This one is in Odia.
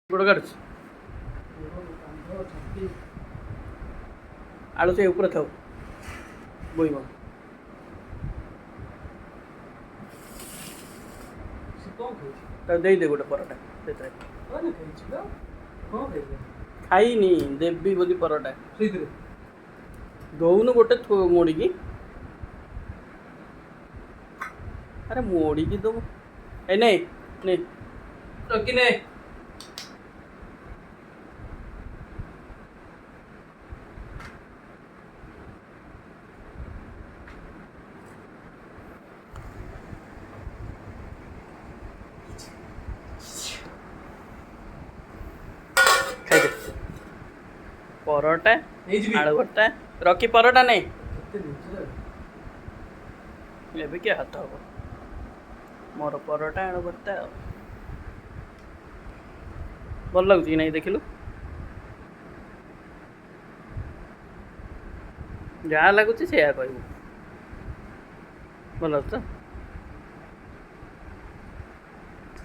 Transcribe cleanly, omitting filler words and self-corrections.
ଗୋଡ଼ କାଟୁଛି? କାନ୍ଧ, ଛାତି। ଆଳୁ ସେ ଉପରେ ଥାଉ, ବୋଇବ। ସେ କ'ଣ ଖାଇଛି? ତାକୁ ଦେଇଦେ ଗୋଟେ ପରଟା ସେଥିରେ। କ'ଣ ଖାଇଛି ଲୋ? କ'ଣ ଖାଇଛି? ଖାଇନି, ଦେବି ବୋଲି ପରଟା। ସେଇଥିରେ। ଦଉନୁ ଗୋଟେ ମୋଡ଼ିକି। ଆରେ, ମୋଡ଼ିକି ଦବୁ। ଏ ନେ, ନେ। ରକି, ନେ। ଖାଇଦେ ପରଟା। ନେଇଯିବି। ଆଳୁ ଭର୍ତ୍ତା ରଖି, ପରଟା ନେ। କେତେ ନେଇଛୁ? ଏବେ କିଏ ହାତ ହବ ମୋର? ପରଟା, ଆଳୁ ଭର୍ତ୍ତା ଆଉ ଭଲ ଲାଗୁଛି କି ନାହିଁ ଦେଖିଲୁ। ଯାହା ଲାଗୁଛି ସେଇଆ କହିବୁ। ଭଲ ଅଛି ତ?